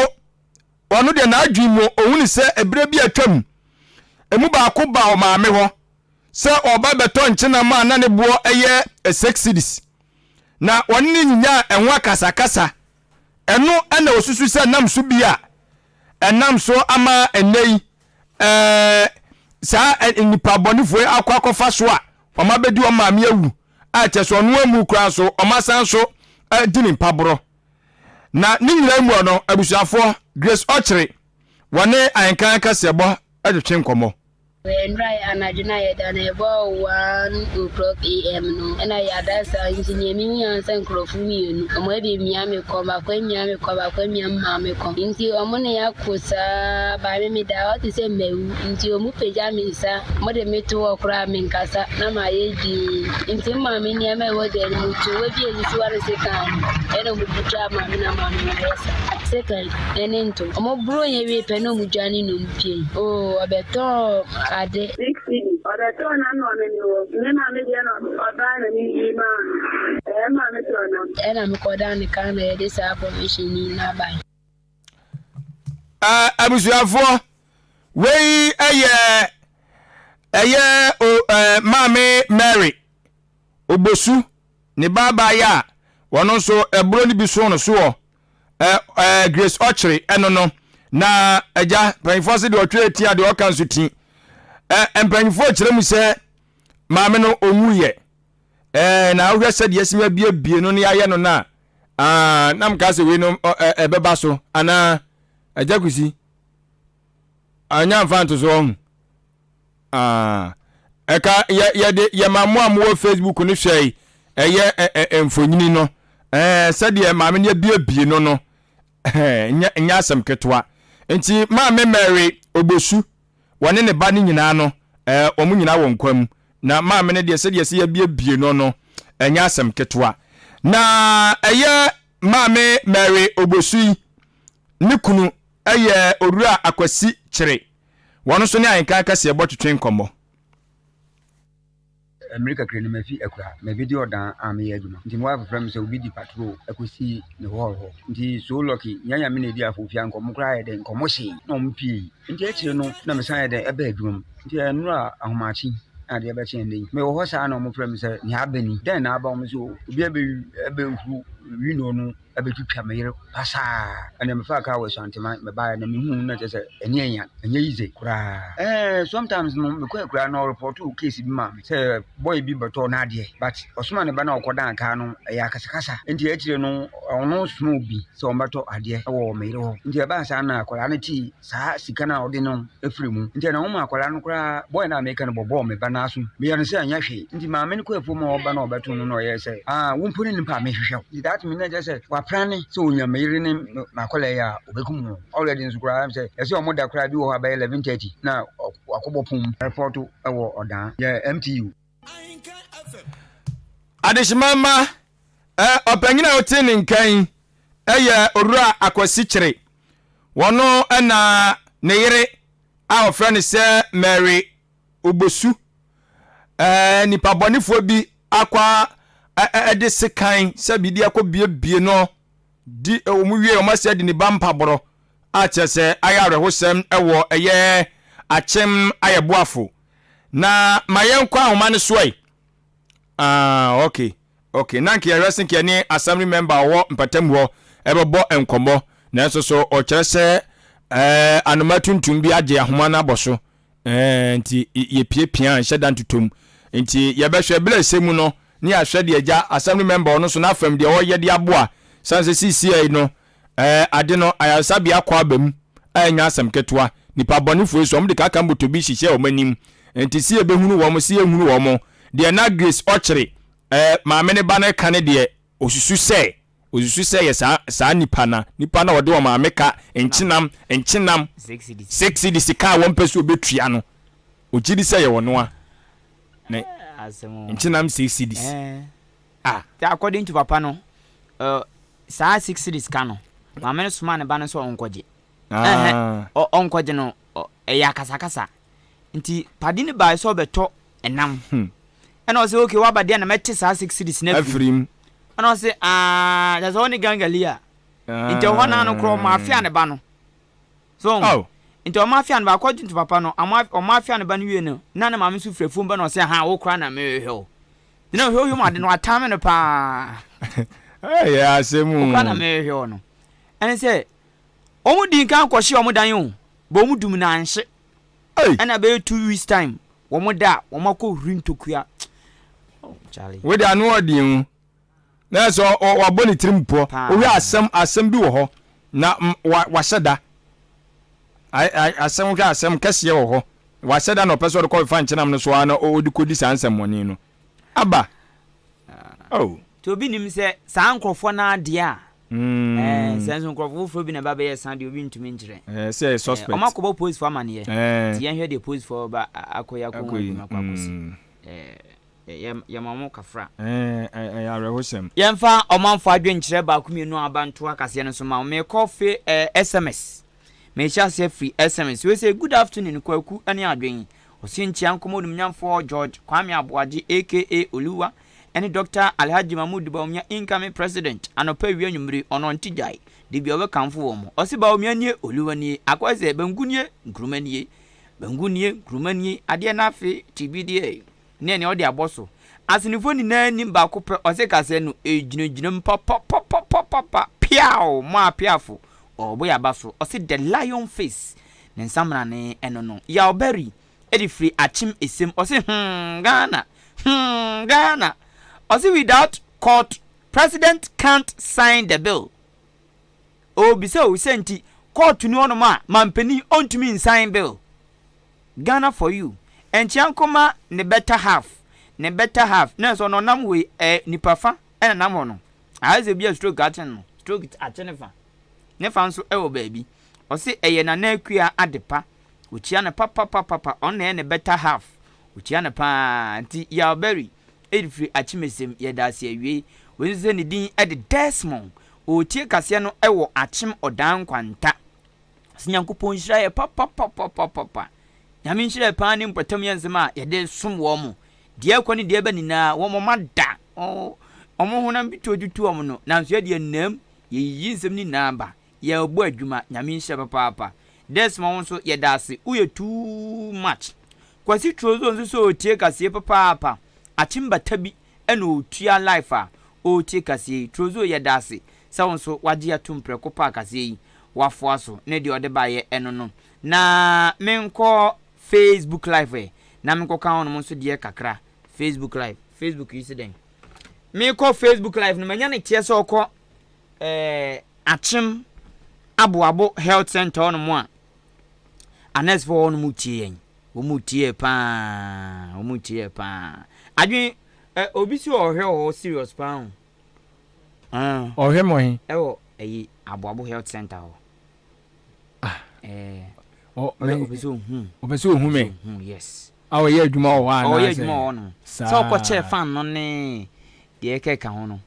ɔno deɛ n'adwene mu ɔhunu sɛ ɛberɛ bi atwam emu baako ba ɔmaame hɔ sɛ ɔba bɛtɔ nkyenam a na ne boɔ yɛ six cedis na wɔne ne nyinyaa ɛho akasakasa. Ɛno na wɔsusu sɛ nam so bi a ɛnam so ama ɛnnɛ yi ɛɛ saa nnipa bɔnefoɔ yi akɔ akɔfa so a wɔn abɛdi wɔn maame awu a kyɛ sɛ ɔno amu koraa so wɔn asan so di ne mpaborɔ. Na ne nyinaa mu no abusuafoɔ Grace Ɔkyere wɔne Ahenkan Kaseɛbɔ twetwe nkɔmmɔ. Nnora yɛ anadwo na yɛda no ɛbɔɔ 1:00 AM no ɛna yɛada saa nti nea mehu ara sɛ nkurɔfo mmienu ɔmo abɛmia me kɔn baako amia me kɔn baako amia me maame kɔn nti ɔmo ne yɛako saa baa me meda hɔ te sɛ mawu nti ɔmo pagya me nsa ɔmo de me to hɔ koraa menkasa na mayɛ dinn nti me maame nneɛma ɛwɔ dan no mu towa bi a esisi hɔ ne sekan no ɛna ɔmo de twaa maame na maame no ayɛ saa sekan ɛne nto ɔmo boro yɛn wie pɛ na ɔmo dwane na ɔmo pie oo ɔbɛtɔɔ ade. Big city ɔbɛtɔɔ nam na ɔne me wɔ me maame deɛ na ɔbaa na me yi maa no ɛɛ maame tɔɔ nam. Ɛna me kɔdaa ne kaa na yɛde saa formation yi na bae. Abusuafoɔ, wei yɛ ɛyɛ o ɛɛ maame Mary Obosu ne ba abaayewa a wɔn nso ɛburo no bi so no soɔ ɛ ɛ Grace Ɔkyere ɛno no na agya mpanyinfoɔ se deɛ ɔtwerɛ ti a deɛ ɔka nso ti ɛ mpanyinfoɔ kyerɛ mu sɛ maame no ɔnwuiɛ ɛɛ na wohwɛ sɛ deɛ ɛsɛ abiebie no ne ayɛ no no a aa na mka sɛ wei no ɛbɛba so anaa agya kusi anya mfa nto so ɔho Ah, ɛka yɛ yɛde yɛma mo a mowɔ Facebook no hwɛe ɛyɛ ɛ mfonyini no ɛɛ sɛdeɛ maame no abiebie no no ɛɛ nyɛ nyɛ asɛm ketewa nti maame Mary Obosu wɔne ne ba no nyinaa no ɛɛ wɔn nyinaa wɔ nkwa mu na maame no deɛ sɛdeɛ sɛ yɛabiebie no no ɛnyɛ asɛm ketewa na ɛyɛ maame Mary Obosu yi ne kunu ɛyɛ Owura Akwasi Kyere. Wɔn nso ne Ahenkan Kaseɛbɔ twetwe nkɔmmɔ. Mmere kakra ni mafi akuraa mabedi ɔdan a meyɛ adwuma nti me wife frɛ me sɛ obi di patrol ɛkɔsi ne hall hɔ nti so lucky nya nyame na edi afofia nkɔmmɔ koraa yɛ dɛ nkɔmmɔ hyee na ɔmo pie nti akyire no na mesan yɛ dɛ ɛbɛ adwuma mu nti ɛnora ahomakye na adeɛ bɛkye ɛnɛ yi mewɔ hɔ saa na ɔmo frɛ me sɛ nea aba ni dɛn na aba ɔmo sɛ obi abɛ ɛbɛhuru window no abɛtwitwa me yere pasaa. Ɛnna mefaa kaa wɔ Asuantema mebaeɛ na mehuu no na kyerɛ sɛ ɛnyɛ nya ɛnyɛ easy koraa. Ɛɛ sometimes no mekɔ akuraa na ɔrepɔto case bi ma me sɛ boy bi bɛtɔɔ n'adeɛ but ɔsoma ne ba na ɔkɔdan kaa no ɛyɛ akasakasa nti akyire no ɔno soma obi sɛ ɔmmɛtɔ adeɛ wɔ me yere hɔ nti ɛbaa saa na akwadaa no tee saa sika no a ɔde no firi mu. Nti ɛna wɔma akwadaa no koraa boy no a meka no bɔbɔɔ me ba no aso. Meyɛ no sɛ ɛnyɛ hwee. Nti maame no kɔ afuom a ɔba na ɔbɛto no na ɔyɛɛ sɛ ah wo mpo ne nipa a mehwehwɛ wo. Nti that mean na kyerɛ sɛ waprane sɛ ɔnya me yere ne m'akwadaa yi a ɔbɛkum wɔn. Already nso koraa sɛ yɛsɛ wɔn da koraa bi wɔ hɔ a bɛyɛ 11:30 na wakɔbɔ pon mu report wɔ ɔdan yɛ MTU. Adehyema mma, ɔpanyin a ɔte ne nka yi yɛ Owura Akwasi Kyere. Wɔno na ne yere a wɔfrɛ no sɛ Mary Obosu, ɛɛ nipa bɔnefoɔ bi akɔ ɛde sekan sɛ biribi akɔ biebie no di wɔn wie wɔn asɛ de ne ba mpaborɔ a kyerɛ sɛ ayɛ awerɛhosɛm wɔ ɛyɛ akyem ayɛboafo na ma yɛnkɔ ahoma no so ɛ ah okay okay na nka yɛhwɛ se nka yɛne assembly member ɔwɔ mpatamu hɔ ɛbɛbɔ nkɔmmɔ nanso so ɔkyerɛ sɛ ɛɛ anoma tuntum bi agye ahoma no abɔ so Ɛɛ, nti yɛpiapia a nhyɛ da ntotɔ mu. Nti yɛbɛhwɛ berɛ a ɛsɛ mu no ne yɛahwɛ deɛ agya assembly member ɔno nso n'afam deɛ ɔyɛ de aboa. Sane sɛ seesei no ɛɛ ade no ayaresabea akɔ aba mu a ɛnyɛ asɛm ketewa. Nnipa bɔnefoɔ yi nso wɔde kaka mboto bi hyehyɛ wɔn anim. Nti se yɛbɛhunu wɔn se yɛnhunu wɔn. Deɛ na Grace Ɔkyere ɛɛ maame ne ba no reka ne deɛ ɔsusu sɛ Osusu sɛ yɛ saa saa nipa na nipa na ɔde wɔn maame ka nkyenam nkyenam 6 cedi sika a wɔn pɛ sɛ obetua no ogye di sɛ yɛ ɔnoa ne nkyenam 6 cedis a. According to papa no saa 6 cedis ka no maame no somaa ne ba no sɛ ɔnkɔgye ɔnkɔgye no ɛyɛ akasakasa nti padi no bae sɛ ɔbɛtɔ ɛnam ɛna ɔsɛ okay waba deɛ na mɛte saa 6 cedis no afiri mu ɛna ɔse aa kyɛ sɛ ɔne gangali a nti ɛhɔ naa no korɔ ɔmo afea ne ba no so oh. Nti ɔmo afea ne ba according to papa no ɔmo afea ne ba no wie no na ne maame nso firi afuom ba na ɔse ha wo koraa na mehwehwɛ wo na ɔhwɛ ɔhwɛ mu ade no atame no paa ɛyɛ asɛm wo koraa na mehwehwɛ wo no ɛne sɛ ɔmo di nkan kɔhye ɔmo dan o bɔ ɔmo dum na anhye ɛna bɛyɛ 2 weeks time wɔn da a wɔn akɔ huri ntokua. Oh, Charlie. Wei de ano ɔden o. Na sɛ wabɔ ne tirim pɔ. Wohwɛ asɛm asɛm bi wɔ hɔ na wahyɛ da. Asɛm wohwɛ asɛm kɛseɛ wɔ hɔ. Wahyɛ da na ɔpɛ sɛ ɔde kɔ fa nkyenam no so ara na ɔde kɔdi saa nsɛmmɔne no. Aba. Oh. Nti obi nim sɛ saa nkurɔfoɔ no adeɛ a mm. Sɛ nso nkurɔfoɔ foforɔ bi na ɛba bɛyɛ saa deɛ obi ntumi nkyerɛ. Sɛ suspect. Ɔmo akɔbɔ polisifoɔ amaneɛ. Nti yɛnhwɛ deɛ polisifoɔ ba akɔyɛ akɔ ho adwuma kɔ akɔsi. Yɛma ɔmo kafra. Ɛyɛ awerɛhosɛm. Yɛmfa ɔmanfoɔ adwenkyerɛ baako mmienu a aba nto akaseɛ no so ma wo. Mekɔ fe SMS. Mehyɛ aseɛ firi SMS. Wei sɛ good afternoon Kwaku ne Adwen. Ɔse nkyia nkɔmɔ onimnyamfoɔ George Kwame Aboagye aka Oluwa ɛne Dɔkta Alhaji Mahmood Bawumia incoming president anɔpa awia anwummere ɔno ɔnte gyae da bia ɔbɛkamfo wɔn mo. Ɔse Bawumia nie Oluwa nie akɔyɛ sɛ banku nie nkruma nie banku nie nkruma nie adeɛ no afe te bi deɛ ne nea ɔde abɔ so. Asenefo nyinaa nim baako pɛ ɔse kasɛɛ no egyinagyina mu papapapapapa piaw mo apiafo ɔɔbɔ yaba so ɔse the lion face ne nsamrane ɛno no Yaw Berry ɛde firi Akyem Esem ɔse hmm Ghana hmm Ghana ɔse without court president can't sign the bill ɔɔbisa o sɛ nti court ni hɔnom a mampanin ɔntumi nsign bill Ghana for you Nkyea nkoma ne better half ne better half na sɛ ɔno ɔnam hɔ yi ɛɛ nipa fa ɛna nam hɔ no ayɛ sɛ obi a stroke akye no stroke akye ne fa ne fa nso ɛwɔ baabi ɔse ɛyɛ Nana Akua adepa okyia no papapapapa ɔno na ɛyɛ ne better half okyia no paa nti Yaw Berry ɛfiri Akyemesem yɛda ase awiei wei nso sɛ ne din ɛde Desmond ɔretie kaseɛ no ɛwɔ Akyem Ɔdaa Nkwanta Ɔsɛ Nyankopɔn nhyira yɛ papapapapapa. Nyame nhyira yɛ paa ne mpɔtam yɛ nsɛm a yɛde som wɔn mo. Deɛ ɛkɔ ne deɛ ɛba nyinaa wɔn mo ada. Wɔn honam bi tuo tutu wɔn no. Nanso yɛ deɛ nam yɛyiyi nsɛm no nyinaa ba. Yɛbɔ adwuma. Nyame nhyira papaapa. Desmond wo nso yɛda ase. Woyɛ too much. Kwasi Trozo nso sɛ ɔretie kaseɛ papaapa. Akyem bata bi ɛna ɔretua life a ɔretie kaseɛ yi. Trozo yɛda ase sɛ wo nso wagye atom prɛko pɛ a kaseɛ yi wafoa so ne deɛ ɔde baeɛ ɛno no. Na menkɔ Facebook live ɛ, na menkɔka hɔnom nso deɛ kakra. Facebook live, Facebook yi se dɛn? Mekɔ Facebook live no, manya ne teɛ sɛ ɔkɔ eh, Akyem Aboabo Health Center hɔnom a, anɛsfoɔ hɔnom tie yɛn. Wɔn tie paa, wɔn tie paa. Adwene, eh, obi si ɔhwɛ wɔ hɔ serious paa o. Ah. Ɔhwɛ mo he? Ɛwɔ ɛyi Aboabo Health Center hɔ. Ah. Eh. Ɔpɛ sɛ ohu. Ɔpɛ sɛ ohu me. Yes. A ɔyɛ adwuma wɔ hɔ anaasɛ? Ɔyɛ adwuma wɔ hɔ no. Sɛ ɔkɔ kyɛɛ fan no ne deɛ ɛkeka ho no.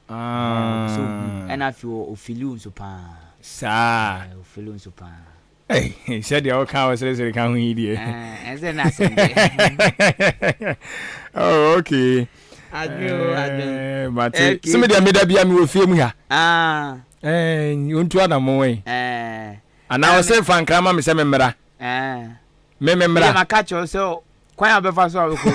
Ah. Ɔpɛ sɛ ohu. Ɛna afei ɔfiliw nso paa. Saa. Ɛɛ ofili nso paa. Ei, sɛdeɛ woka a woseresere ka ho yi deɛ. Ɛsɛ na asɛm deɛ. Oh, okay. Adwene o, adwene. Eh, mate. Okay. Sɛ me deɛ meda bia mewɔ fie mu ha. Ah. Eh, ɔntu anamɔ yi. Eh. Anaa ɔsɛ fa nkra ma me sɛ memmra. Eh. Me memmra. Mede maka kyerɛ sɛ kwan a wobɛfa so a wobɛkɔ.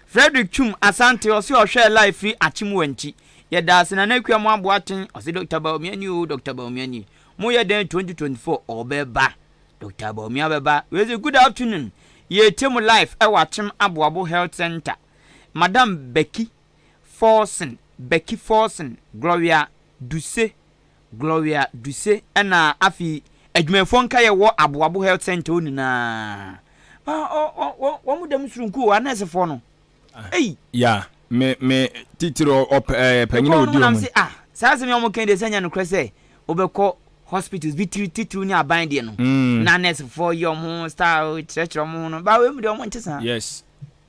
Frederick Twum Asante ɔse ɔhwɛɛ live firi Akyem Wankyi. Yɛda ase Nana Akua mo aboaten ɔse Doctor Bawumia nie oo Doctor Bawumia nie. Mo yɛ dɛn 2024 ɔbɛba Doctor Bawumia bɛba. Wei se good afternoon yɛretie mo live ɛwɔ Akyem Aboabo Health Center. Madam Becky Forson Becky Forson Gloria Duse Gloria Duse ɛna afei adwumayɛfoɔ nkaeɛ wɔ Aboabo Health Center hɔ nyinaa. Wɔn dɛm soronko o anɛɛsefoɔ no. Ei! Ya, me, me, titiri ɔpɛ, ɛɛ, panyin a odi wɔn. Se, ah, saa asɛm yi a wɔka yi deɛ sɛ nyɛ nokorɛ sɛ wobɛkɔ hospitals bi tiri titiriw ne aban deɛ no. Mm. Na nursefoɔ yɛ wɔn ho style kyerɛkyerɛ wɔn ho no, ba wei mu deɛ wɔn nte saa. Yes.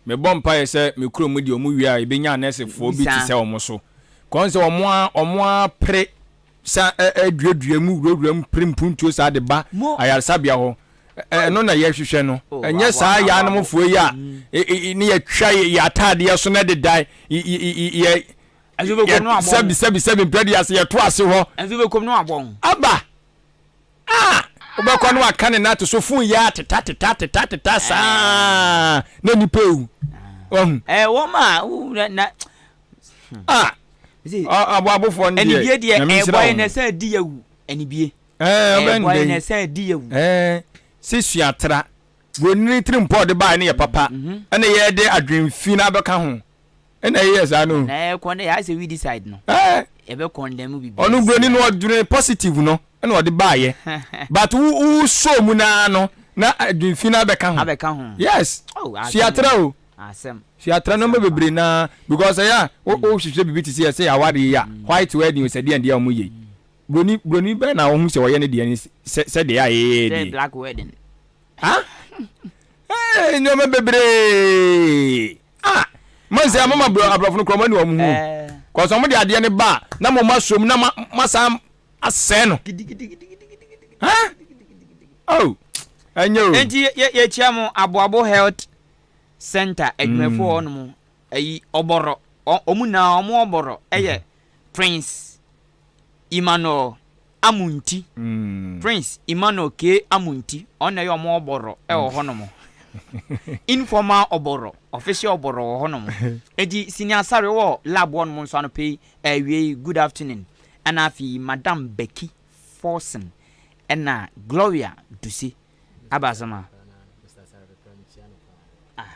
Mebɔ mpaeɛ sɛ me kurom deɛ wɔn wie a yɛbɛnya nursefoɔ bi te sɛ wɔn so. Kɔn sɛ wɔn a wɔn apere sa duadua mu wurawura mu pere mpuntuo saa de ba ayaresabea hɔ. Ɛno na yɛhwehwɛ no. Oh, Ɛnyɛ saa yaanomfoɔ yi a mm. ne yɛtwa yɛ ataadeɛ so na deda yɛ sɛbi sɛbi sɛbi mpɛ de ase yɛto ase hɔ. Aba a wobɛkɔ no aka ne nate so fon yɛ ateta teta teta teta saa na nipa ewu. Wahu. Ɛɛ wɔn a na. Ah. Aboabofoɔ no deɛ. Anibie deɛ ɛbɔ yɛ na ɛsɛ di yɛ wu anibie. Ɛɛ ɔbɛn de. Na ɛsɛ di yɛ wu. Ɛɛ sɛ suatra buroni tiri mpɔ ɔde baa ne yɛ papa mhm. ɛna yɛde adwenfi na abɛka ho ɛna ɛyɛ saa no. Na ɛyɛ kɔn dɛ ayɛ sɛ we decide no. Ɛɛ yɛbɛ kɔndɛm bibi. Ɔno buroni no ɔdwene positive no ɛna ɔde baayɛ but wo wo so mu naa no na adwenfi na abɛka ho. Abɛka ho. Yes. Oh, suatra o. Asɛm. Suatra nneɛma bebree naa because ɛyɛ a wo wo hwehwɛ bibi te sɛ yɛ sɛ yɛ awadeɛ yi a white wedding o sɛ deɛ deɛ ɔmo yɛ yi. Broni broni bɛn na wohu sɛ ɔyɛ ne deɛ ne sɛ sɛ deɛ a yɛyɛ deɛ. Black wedding. Ha? Hey, nneɛma bebree. Ah, man sɛ mama aborɔfo no korɔ mo ani wɔn ho. Eh. Kɔsɔ mo de adeɛ no ba na mo ma som na ma ma san asɛe no. Ha? Oh, ɛnyɛ o. Enti yɛkyia mo Aboabo Health Center adwumayɛfoɔ hɔ nom ayi ɔbɔrɔ wɔn nyinaa wɔn ɔbɔrɔ ɛyɛ Prince Emmanuel Amunti, Prince Emmanuel K. Amunti, ɔno na ɛyɛ ɔmo ɔbɔrɔ ɛwɔ hɔ nom. Informal ɔbɔrɔ, official ɔbɔrɔ wɔ hɔ nom. Eti Senior Asare wɔ lab hɔ nom nso anɔpa yi, awia yi, good afternoon. Ɛna afei Madam Becky Forson ɛna Gloria Duse. Aba asɛm a. Ah.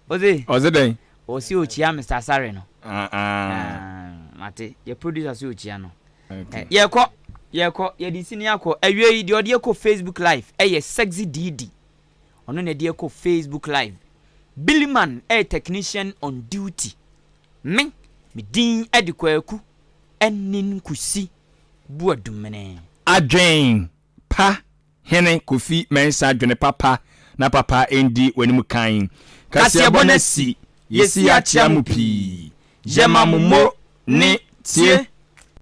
Ɔse. Ɔse dɛn? Ɔse okyia Mr. Asare no. Ah, ah. Mate. Yɛ producer se okyia no. Okay. Eh, yɛkɔ, yɛkɔ, yɛde sini akɔ. Awie yi, deɛ ɔde ɛkɔ Facebook live ɛyɛ Sexy DD. Ɔno na ɛde ɛkɔ Facebook live. Billy Man ɛyɛ technician on duty. Me, me din ɛde Kwaku ɛne Nkusi Buadumene. Adwen pa Hene Kofi Mensah dwene papa na papa ndi w'anim kan. Kaseɛbɔ no asi, yɛsi akyea mo pii. Yɛma mo mo ne tie.